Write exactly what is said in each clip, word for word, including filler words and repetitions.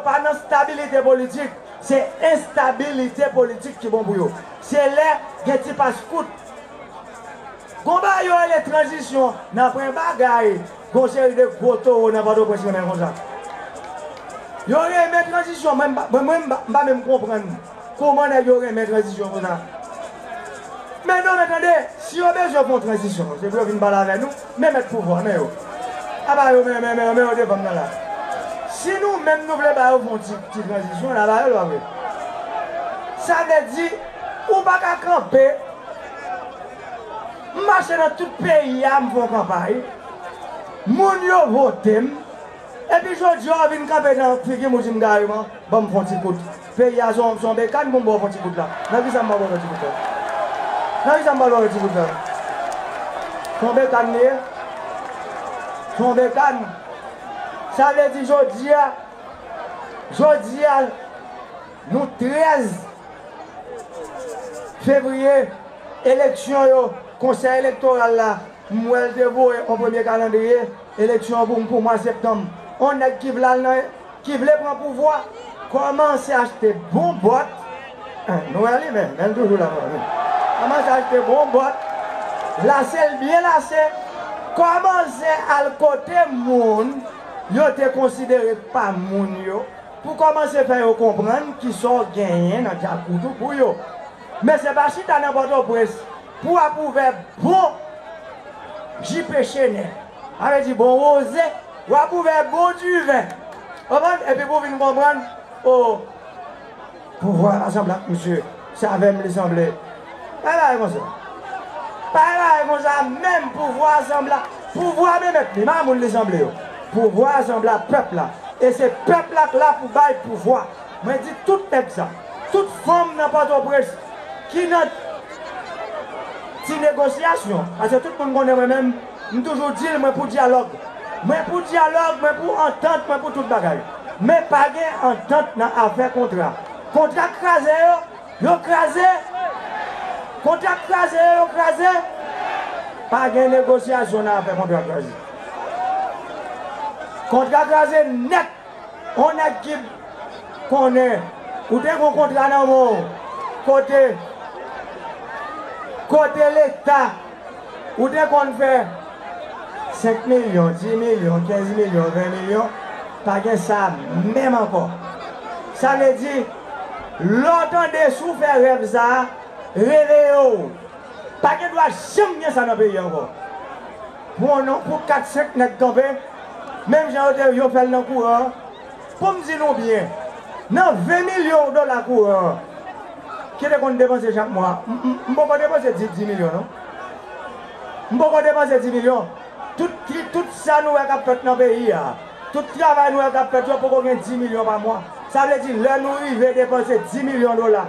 Pa nan stabilite politik, se enstabilite politik ki bon pou yo. Se lè gen ti pas kout. Gon bagay yo rele tranzisyon, nan pwen bagay, gon seri de gwo towo nan Pòtoprens renmen konsa. Yo renmen tranzisyon, mwen, mwen, mwen, m pa, m pa menm konprann kòman nèg yo renmen tranzisyon konsa. Men non, men tande, si yo bezwen fè yon tranzisyon, se pou yo vin pale avè nou, men mèt pouvwa, men yo. Apa yo, men, men, men, men yo devan m nan la. Si nou menm nou vle ba yo fè yon ti, ti tranzisyon, n a ba yo l, pa vre? Sa vle di, ou pa ka kanpe, m mache nan tout peyi a, m fè yon kanpay, moun yo vote m, epi jodi a w vin kanpe nan figi m, ou di m kareman, ban m fè yon ti kout. Peyi a se yon, se yon bekann pou m ba w fè yon ti kout la. Nan kisa m ba w fè yon ti kout la? Nan kisa m ba w fè yon ti kout la? Se yon bekann li ye? Se yon bekann. Sa vle di jodi a, jodi a, nou trèz fevriye, eleksyon yo, konsèy elektoral la, m wè l te voye yon premye kalandriye eleksyon pou, pou mwa septanm. On nèg ki vle al nan, ki vle pran pouvwa, kòmanse achte bon bòt. Eh, nou wè li menm, men l toujou la, wi. Kòmanse achte bon bòt, lase l byen lase, kòmanse al kote moun yo te konsidere pa moun yo, pou kòmanse fè yo konprann kisa w genyen nan djakout ou pou yo. Men se pa chita nan Pòtoprens pou w ap ouvè bon ji pe Chenè. Sa vle di bon woze, w ap ouvè bon diven. Konprann? Epi pou w vin konprann, o, pouvwa a pa sanble ak misye, se avè m li sanble. Pa bagay konsa. Pa bagay konsa menm, pouvwa a sanble ak, pouvwa a menm mèt li, pa moun li sanble yo. Pouvwa a sanble ak pèp la. E se pèp la k la pou bay pouvwa. Mwen di tout nèg sa, tout fanm nan Pòtoprens ki nan ti negosyasyon, paske tout moun konnen mwen menm, m toujou di l mwen pou dyalòg. Mwen pou dyalòg, mwen pou antant, mwen pou tout bagay. Men pa gen antant nan afè kontra. Kontra k kraze yo, yo kraze. Kontra k kraze yo, yo kraze. Pa gen negosyasyon nan afè kontra kraze. Kontra kraze nèt. On nèg ki konnen ou te gon kontra nan men w, kote, kote Leta, ou te konn fè senk milyon, dis milyon, kenz milyon, ven milyon, pa gen sa menm ankò. Sa vle di, lè w tande si w fè rèv sa a, reveye w. Pa gen dwa janm gen sa nan peyi a ankò. Pou yon non, pou kat, senk nèg kanpe, menm jan yo te, yo fè l nan kouran an. Pou m di nou byen, nan ven milyon dola kouran an, ki te konn depanse chak mwa, m, m, m poko depanse dis, dis milyon, non. M poko depanse dis milyon. Tout, tout sa nou wè k ap fèt nan peyi a, tout travay nou wè k ap fèt yo, poko gen dis milyon pa mwa. Sa vle di, lè nou rive depanse dis milyon dola,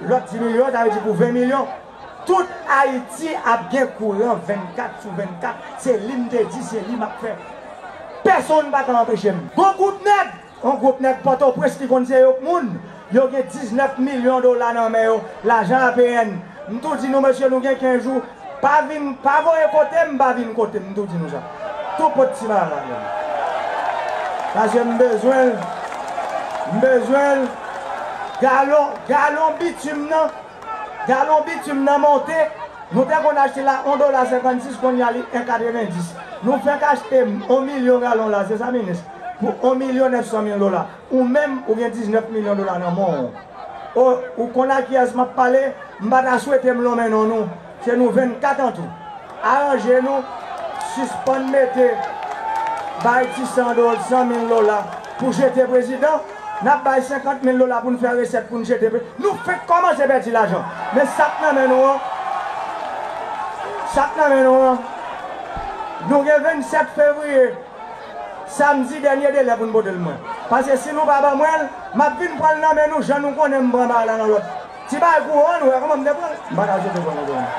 lòt dis milyon, sa vle di pou ven milyon, tout Ayiti ap gen kouran vennkat sou vennkat. Se li m te di, se li m ap fè. Pèsonn pa ka anpeche m. Gon gwoup nèg, yon gwoup nèg Pòtoprens ki konn se yo k moun, yo gen diznèf milyon dola nan men yo, lajan A P N. M tou di nou, mesye, nou gen kenz jou, pa vin, pa voye kote m, pa vin kote m, m tou di nou sa. Tou pot ti malad la. Paske m bezwen l, m bezwen l. Galon, galon bitim nan, galon bitim nan monte. Nou te konn achte la yon dola senkannsis, kounye a li en katrevenndis. Nou fenk achte yon milyon galon la, se sa, minis? Pou yon milyon nèf san mil dola. Ou menm, ou gen diznèf milyon dola nan men w. O, ou konn a kiyès m ap pale? M pa ta swete m lonmen non nou. Se nou vennkat an tou. Aranje nou, sispann mete, bay ti san dola, san mil dola pou jete prezidan. N ap bay senkant mil dola pou n fè resèt pou n jete pre-, nou fenk kòmanse pèdi lajan. Men sa k nan men nou an, sa k nan men nou an, nou gen vennsèt fevriye, samdi, dènye delè pou n pote l mwen. Paske si nou pa ban mwen l, m ap vin pran l nan men nou, jan nou konnen m pran bagay la nan lòt. Ti bagay kouran, nou wè kòman m te pran l. M pa ta swete pran l konsa non.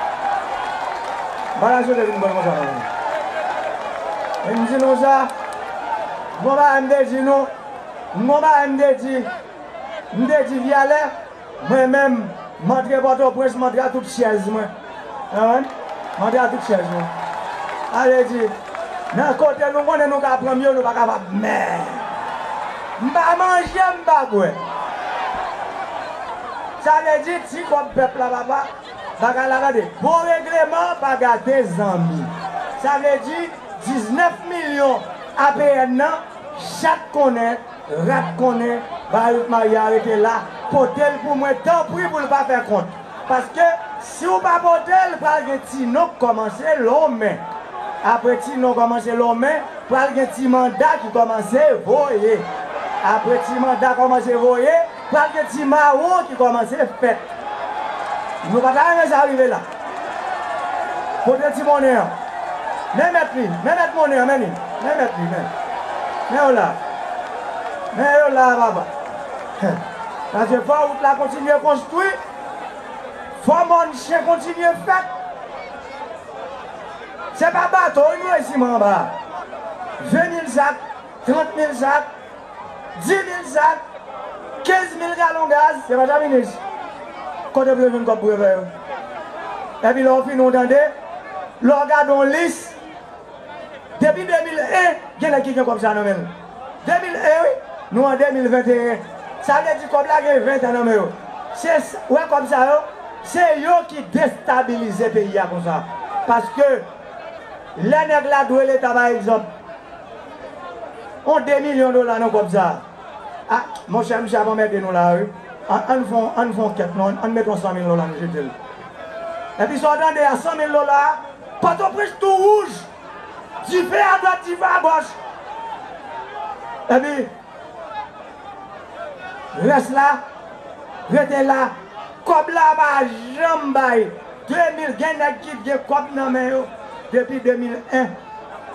M pa ta swete vin pran l konsa non. E m di nou sa, m gon bagay m te di nou, m gon bagay m te di, m te di Vyalè, mwen menm, m antre Pòtoprens, m antre a tout chèz mwen. Konprann? M antre a tout chèz mwen. Sa vle di, nan kote nou konnen nou ka pran m yo, nou pa kapab. Men, M pa manje, m pa bwè. Sa vle di, ti kòb pèp la, papa, bagay la, gade, bon regleman pa gate zanmi. Sa vle di, diznèf milyon A P N nan, chat konnen, rat konnen, Bayout Mari a rete la, pote l pou mwen, tanpri pou l pa fè kont. Paske, si w pa pote l, pral gen ti non k kòmanse lonmen. Apre ti non kòmanse lonmen, pral gen ti manda ki kòmanse voye. Apre ti manda kòmanse voye, pral gen ti mawon ki kòmanse fèt. Nou pa ta renmen sa rive la. Kote ti monnen an? Men mèt li, men mèt monnen an, men li. Men mèt li, men. Men yo la. Men yo la, papa. Paske fò wout la kontinye konstwi. Fò mòn chen kontinye fèt. Se pa bato wi nou resi anba. Ven mil sak, trant mil sak, di mil sak, kenz mil galon gaz, se pa sa minis. Kote pou yo jwenn kòb pou yo fè yo? Epi lè w fini w tande, lè w gade yon lis, depi de mil en, gen nèg ki gen kòb sa nan men l. De mil en wi, nou an de mil venteyen. Sa vle di kòb la gen ven tan nan men yo. Se s- wè kòb sa yo, se yo ki destabilize peyi a konsa. Paske lè nèg la dwe Leta pa egzanp, yon de milyon dola nan kòb sa. A, monchè, misye ap anmède nou la wi. Ann, ann fè yon, ann fè yon kèt non, ann met yon san mil dola nou jete l. Epi sa w tande a san mil dola, Pòtoprens tou wouj. Dife adwat, dife agòch. Epi rès la, rete la. Kòb la pa janm bay. De mil, gen nèg ki gen kòb nan men yo depi de mil en.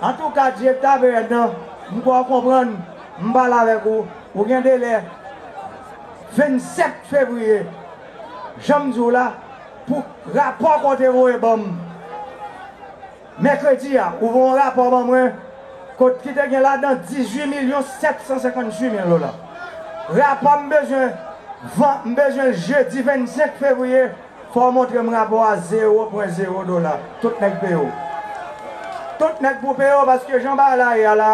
Antouka, direktè A P N nan, m kwè w konprann, m pale avèk ou, ou gen delè vennsèt fevriye, jan m di w la, pou rapò ke w te voye ban m. Mèkredi a, ou voye yon rapò ban mwen, kot ki te gen ladan dizuit milyon sèt san senkantuit mil dola. Rapò m bezwen, van- m bezwen l jedi vennsenk fevriye, fò w montre m rapò a zewo pwen zewo dola. Tout nèg peye w. Tout nèg pou peye w paske jan bagay la ye a la,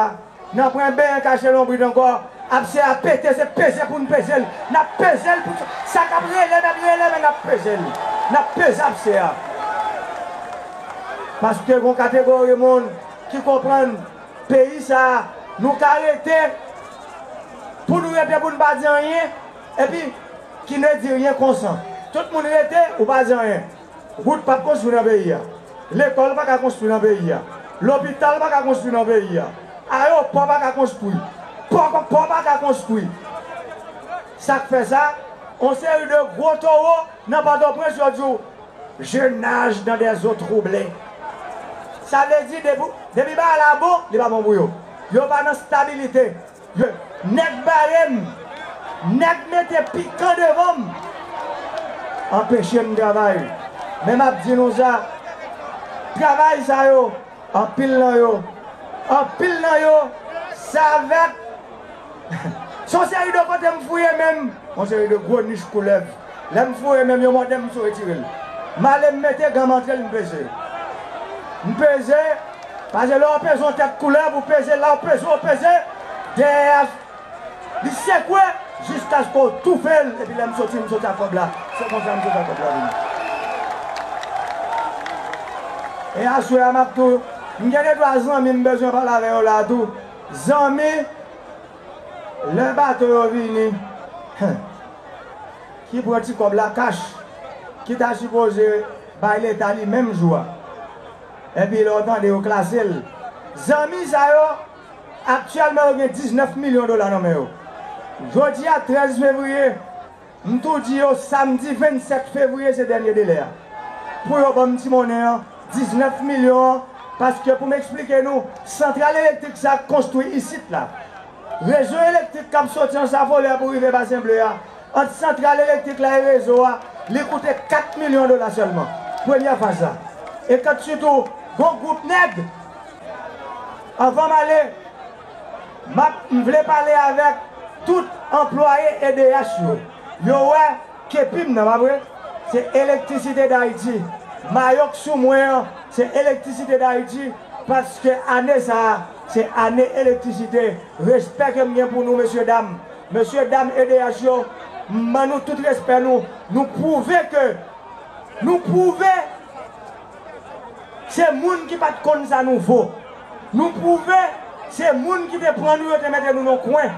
N ap pran benyen kache lonbrit ankò. Abse a pete, se peze pou n peze l. N ap peze l pou sa k ap rele, n ap rele, men n ap peze l. N ap peze abse a. Paske gon kategori moun ki konprann peyi sa a, nou ka rete, pou nou rete, pou n pa di anyen, epi qui ne dit rien consent. Tout moun rete, ou pa di anyen. Wout p ap konstwi nan peyi a. Lekòl pa ka konstwi nan peyi a. Lopital pa ka konstwi nan peyi a. Ayewopò pa ka konstwi. Pò, pò pa ka konstwi. Sa k fè sa, yon seri de gwo towo nan Pòtoprens yo di w, je nage dans des eaux troublées. Sa vle di, depi, depi bagay la bon, li pa bon pou yo. Yo pa nan stabilite. Yo, nèg bare m, nèg mete pikan devan m, anpeche m travay. Men m ap di nou sa, travay sa yo, anpil nan yo, anpil nan yo, se avèk, se yon seri de kote m fouye men m, yon seri de gwo nich koulèv. Lè m foure men m, yo mòde m, m sou retire l. M ale, m mete gan, m antre l, m peze. M peze, paske lè w peze yon tèt koulèv, ou peze la, ou peze, ou peze, dèyè a, li sekwe, jiskaske w toufe l, epi lè m soti, m soti ak kòb la. Se konsa m soti ak kòb la vini. E aswè a, m ap tou, m gen de twa zanmi m bezwen pale avè yo la tou. Zanmi, lè bato yo vini, ki pran ti kòb la kach, ki ta sipoze bay Leta li menm jou a. Epi lè w tande yo klase l. Zanmi sa yo, aktyèlman yo gen diznèf milyon dola nan men yo. Jodi a, trèz fevriye, m tou di yo, samdi vennsèt fevriye se dènye delè a. Pou yo ban m ti monnen an, diznèf milyon an, paske pou m eksplike nou, santral elektrik sa k konstwi isit la, rezo elektrik k ap soti Ansafolè pou rive Basen Ble a, ant santral elektrik la e rezo a, li koute kat milyon dola sèlman. Premyè faz la. E kat sitou, gon gwoup nèg, anvan m ale, m ap, m vle pale avèk tout anplwaye E D H yo. Yo wè kepi m nan, pa vre? Se Electricité d'Haïti. Mayo k sou mwen an, se Electricité d'Haïti, paske ane sa a, Se ane elektrisite. Respè ke m gen pou nou, mesye dam. Mesye dam E D H yo, m ban nou tout respè nou. Nou pwouve ke, nou pwouve se moun ki pa t konn sa nou vo. Nou pwouve se moun ki te pran nou, yo te mete nou nan kwen.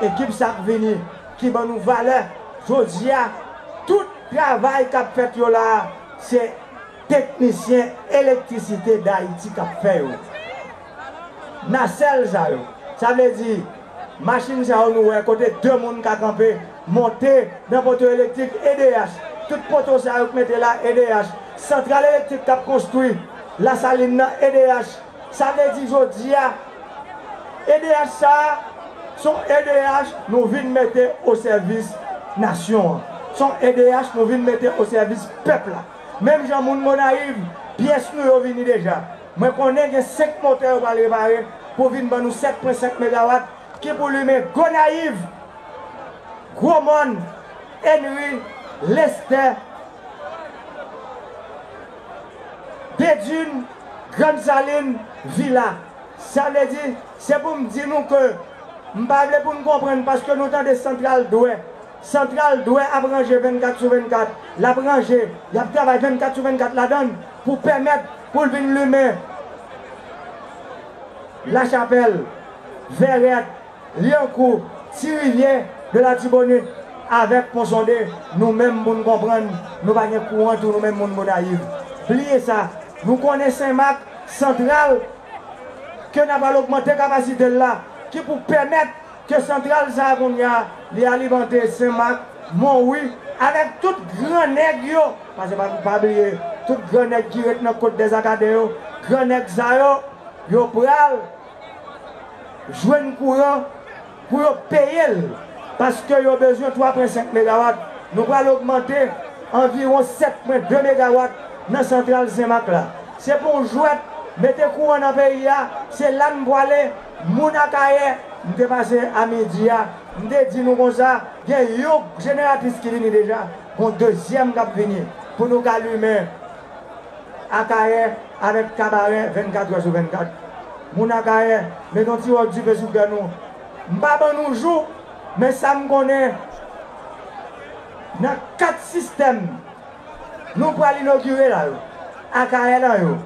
Ekip sa k vini, ki ban nou valè. Jodi a, tout travay k ap fèt yo la a, se teknisyen elektrisite Dayiti k ap fè yo. Nasèl sa yo. Sa vle di, machin sa yo nou wè kote de moun ka kanpe, monte nan poto elektrik E D H. Tout poto sa yo k mete la E D H. Santral elektrik k ap konstwi Lasalin nan E D H. Sa vle di jodi a, E D H sa a, se yon E D H nou vin mete o sèvis nasyon an. Se yon E D H nou vin mete o sèvis pèp la. Menm jan moun Gonayiv, pyès nou yo vini deja. Mwen konnen gen senk motè yo pral repare pou vin ban nou sèt pwen senk megawat ki pou limen Gonayiv, Gwomòn, Enri, Lestè, Dedin, Grann Salin, Vila. Sa vle di, se pou m di nou ke m pa vle pou n konprann paske nou tande santral dwè. Santral dwè ap ranje vennkat sou vennkat. L ap ranje, y ap travay vennkat sou vennkat ladan l pou pèmèt pou l vin limen Lachapèl, Vèrèt, Lyankou, Ti Rivyè, de Latibonit, avèk Pon Sonde. Nou menm moun konprann, nou pa gen kouran tou, nou menm moun Gonayiv. Bliye sa, nou konnen Senmak, santral, ke n a pral ogmante kapasite l la, ki pou pèmèt ke santral sa a kounye a, li alimante Senmak, Monwi, avèk tout gran nèg yo, paske pa, pa bliye, tout gran nèg ki ret nan kot dèzakaden yo, gran nèg sa yo, yo pral jwenn kouran pou yo peye l, paske yo bezwen twa pwen senk megawat. Nou pral ogmante anviwon sèt pwen de megawat nan santral Senmak la. Se pa yon jwèt, mete kouran nan peyi a, se la n pwale, moun Akayè, m te pase a midi a, m te di nou konsa, gen yon jeneratris ki vini deja, gon dezyèm k ap vini, pou nou ka limen Akayè avèk Kabarè vennkat è sou vennkat. Moun Akayè, met yon ti wòch dife sou kè nou. M pa ban nou jou, men sa m konnen, nan kat sistèm nou pral inogire la yo, Akayè lan yo.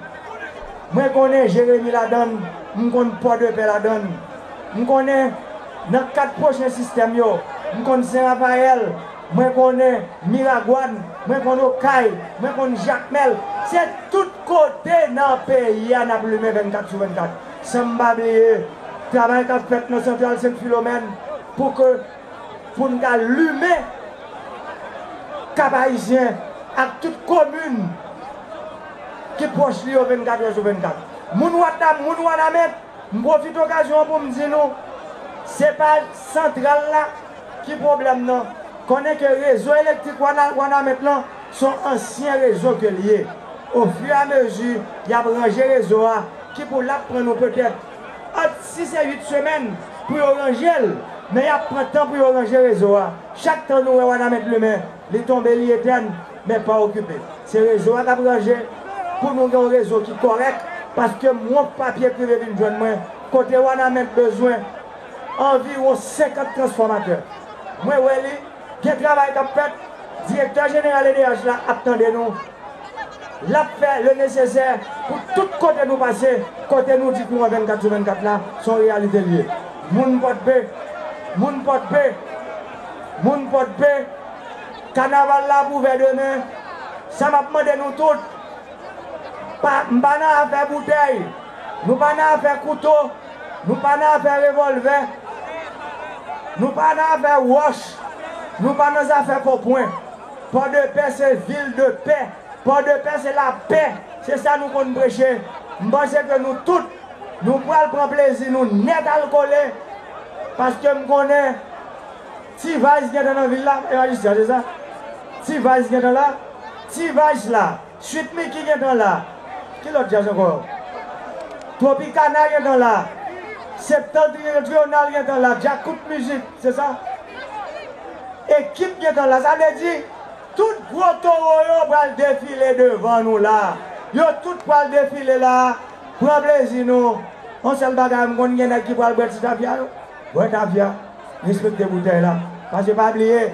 Mwen konnen Jeremi ladan l, m konn Pòdepè ladan l. M konnen nan kat pwochen sistèm yo, m konn Sen Rafayèl, mwen konnen Miragwàn, mwen konn Okay, mwen konn Jakmèl. Se tout kote nan peyi a n ap limen vennkat sou vennkat. San m pa bliye travay k ap fèt nan santral Sent Filomèn pou ke, pou n ka limen Kap Ayisyen ak tout komin ki pwòch li yo vennkat è sou vennkat. Moun Wanam-, moun Wanament, m pwofite okazyon an pou m di nou, se pa santral la ki pwoblèm nan. Konnen ke rezo elektrik Wana-, Wanament lan se yon ansyen rezo ke l ye. Ofiramezi, y ap ranje rezo a, ki pou l ap pran nou petèt ant sis e uit semèn pou yo ranje l, men y ap pran tan pou yo ranje rezo a. Chak tan nou wè Wanament limen, li tonbe, li etèn, men pa okipe. Se rezo a k ap ranje pou nou gen yon rezo ki kòrèk, paske m wont papye k rive vin jwenn mwen, kote Wanament bezwen anviwon senkant transfòmatè. Mwen wè li, gen travay k ap fèt, direktè jeneral E D H la ap tande nou. L ap fè le nesesè pou tout kote nou pase, kote nou di kouran vennkat sou vennkat la, se yon reyalite l ye. Moun Pòdpe, moun Pòdpe, moun Pòdpe, kanaval la ap ouvè demen. Sa m ap mande nou tout, pa, m pa nan afè boutèy, nou pa nan afè kouto, nou pa nan afè revòlvè, nou pa nan afè wòch, nou pa nan zafè fo pwen. Pòdepè se vil de pè. Pòdepè se lapè. Se sa nou konn preche. M panse ke nou tout, nou pral pran plezi nou nèt al kole, paske m konnen T-Vice gentan nan vil la, e majistra, se sa? T-Vice gentan la. T-Vice la. Sweet Micky gentan la. Ki lòt djaz ankò? Tropicana gentan la. Septentrional gentan la. Djakout Mizik, se sa? Ekip gentan la. Sa vle di, tout gwo towo yo pral defile devan nou la. Yo tout pral defile la. Pran plezi nou. Yon sèl bagay, m konn gen nèg ki pral bwè ti tafya yo. Bwè tafya, respekte boutèy la. Paske pa bliye,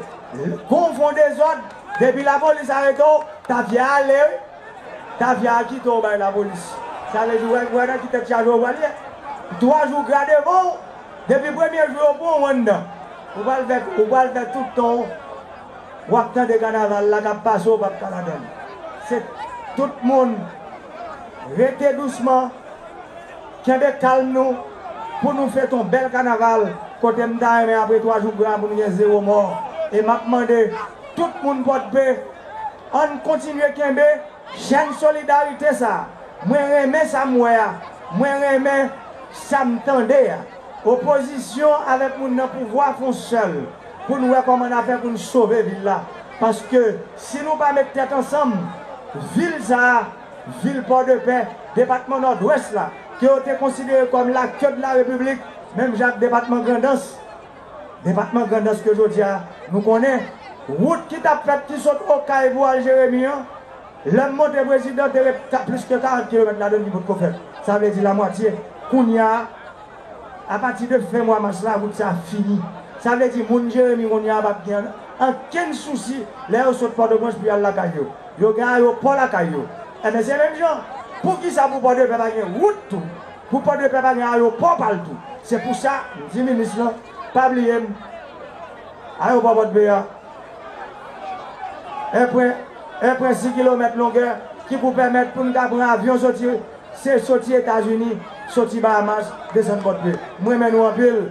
gon fon dezòd, depi lapolis arete w, tafya ale wi. Tafya a kite w bay lapolis. Sa vle di, wè, wè nan ki tèt chaje w pral ye. Twa jou gra devan w, depi premye jou yo pran w anndan. Ou pral fè, ou pral fè tout tan w, w ap tande kanaval la k ap pase, w p ap ka ladan l. Se tout moun rete dousman, kenbe kalm nou, pou nou fete yon bèl kanaval, kote m ta renmen apre twa jou gra pou nou gen zewo mò. E m ap mande tout moun Pòdpe, ann kontinye kenbe chèn solidarite sa. Mwen renmen sa m wè a, mwen renmen sa m tande a. Opozisyon avèk moun nan pouvwa fè yon sèl, pou n wè kòman n a fè pou n sove vil la. Paske si nou pa met tèt ansanm, vil sa a, vil Pòdepè, depatman Nòdwès la, ke yo te konsidere kòm la queue de la République, menm jan ak depatman Grandans, depatman Grandans ke jodi a nou konnen, wout ki t ap fèt ki sot Okay pou al Jeremi an, lè m monte prezidan te ret ka- plis ke karant kilomèt ladan l ki potko fèt. Sa vle di lamwatye. Kounye a, apati de fen mwa mas la, wout sa fini. Sa vle di moun Jeremi kounye a p ap gen ankenn sousi lè yo sot Pòtoprens pou y al lakay yo. Yo gen ayewopò lakay yo. Enben, se menm jan. Poukisa pou Pòdepè pa gen wout tou? Pou Pòdepè pa gen ayewopò pa l tou? Se pou sa, m di minis lan, pa bliye m, ayewopò Pòdpè a, en pwen, en pwen sis kilomèt longè ki pou pèmèt pou n ka pran avyon soti, se soti Etazini, soti Bahamas, desann Pòdpè. M renmen nou anpil.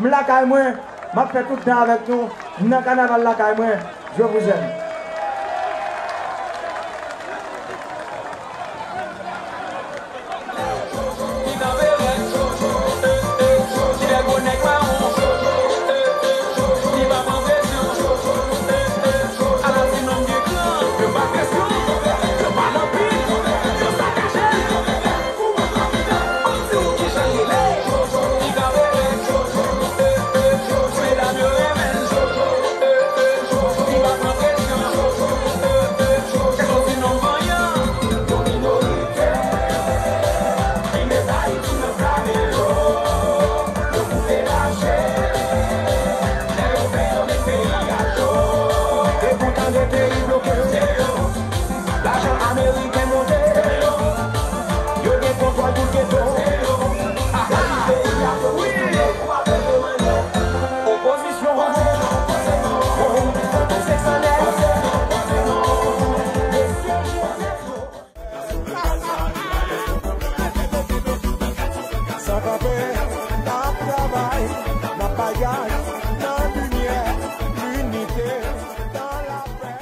M lakay mwen, m ap fè tout tan avèk nou, m nan kanaval lakay mwen. Je vous aime. Lajan ameriken monte, yo gen kontwòl tout geto. Aha! Peyi a tou toune. Opozisyon, san kanpe, n ap travay, n ap bagay nan limyè, linite, nan lapè.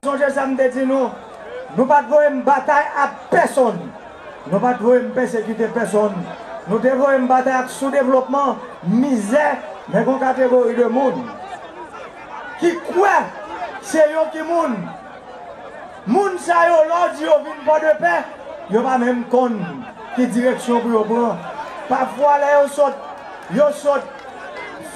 Sonje sa m te di nou, nou pa t voye m batay ak pèsonn. Nou pa t voye m pèsekite pèsonn. Nou te voye m batay ak soudevlopman, mizè, men gon kategori de moun ki kwè se yo ki moun. Moun sa yo, lè w di yo vin Pòdepè, yo pa menm konn ki direksyon pou yo pran. Pafwa, lè yo sot, yo sot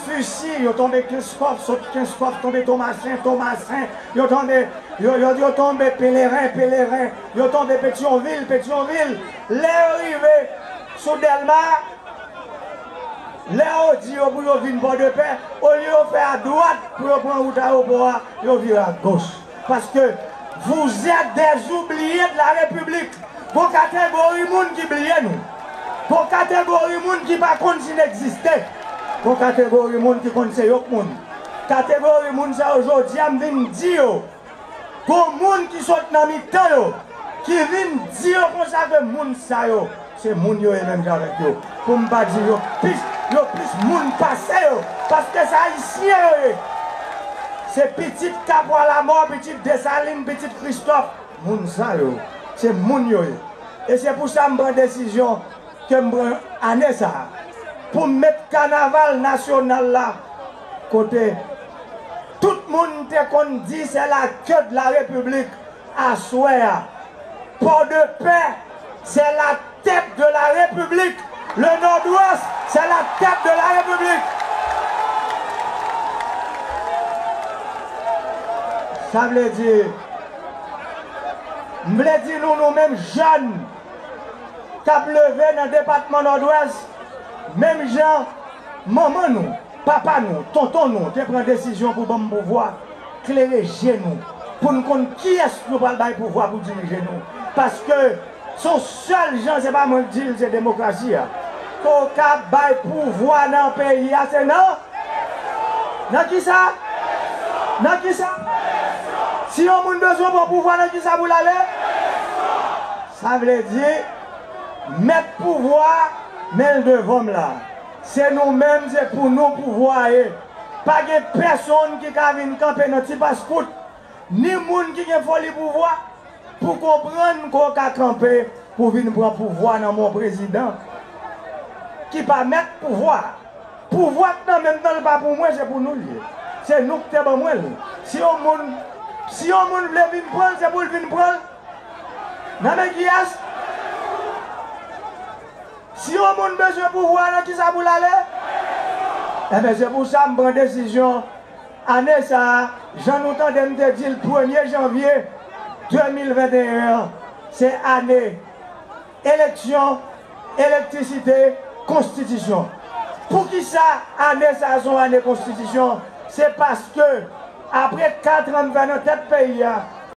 Fisi, yo tonbe Kenskòf, sot Kenskòf, tonbe Tomasen, Tomasen, yo tonbe, yo, yo, yo tonbe Peleren, Peleren, yo tonbe Petyonvil, Petyonvil. Lè yo rive sou Dèlma, lè yo di yo pou yo vin Pòdepè, olye yo fè adwat pou yo pran wout ayewopò a, yo vire agoch. Paske vous êtes des oubliés de la République. Gon kategori moun ki bliye nou. Gon kategori moun ki pa konn si n egziste. Gon kategori moun ki konn se yo k moun. Kategori moun sa yo, jodi a m vin di yo, gon moun ki sot nan mitan yo, ki vin di yo konsa ke moun sa yo, se moun yo ye menm jan avèk yo. Pou m pa di yo plis, yo plis moun pase yo. Paske se ayisyen yo ye. Se pitit Kapwa Lamò, pitit Desalin, pitit Kristòf. Moun sa yo, se moun yo ye. E se pou sa m pran desizyon ke m pran ane sa a, pou m met kanaval nasyonal la kote tout moun te konn di c'est la queue de la République. Aswè a, Pòdepè, c'est la tête de la République. Le Nord-Ouest, c'est la tête de la République. Sa vle di, m vle di nou, nou menm jèn, k ap leve nan depatman Nòdwès, menm jan manman nou, papa nou, tonton nou te pran desizyon pou ban m pouvwa, klere je nou, pou n konn kiyès nou pral bay pouvwa pou dirije nou. Paske se yon sèl jan, se pa mwen k di l, se demokrasi a. Ke w ka bay pouvwa nan peyi a, se nan Nan kisa? Nan kisa? Si yon moun bezwen pran pouvwa, nan kisa pou l ale? Sa vle di, mèt pouvwa, men l devan m la. Se nou menm, se pou nou pouvwa a ye. Pa gen pèsonn ki ka vin kanpe nan ti paskout, ni moun ki gen foli pouvwa, pou konprann ke w ka kanpe pou vin pran pouvwa nan men yon prezidan ki pa mèt pouvwa. Pouvwa k nan men m nan, l pa pou mwen, se pou nou l ye. Se nou k te ban mwen l. Si yon moun, si yon moun vle vin pran l, se pou l vin pran l. Nan men kiyès? Si yon moun bezwen pouvwa, nan kisa pou l ale? Enben, se pou sa m pran desizyon ane sa a, jan nou tande m te di l, premye janvye de mil venteyen an, se ane eleksyon, elektrisite, konstitisyon. Poukisa ane sa a se yon ane konstitisyon? Se paske, apre kat an m fè nan tèt peyi a,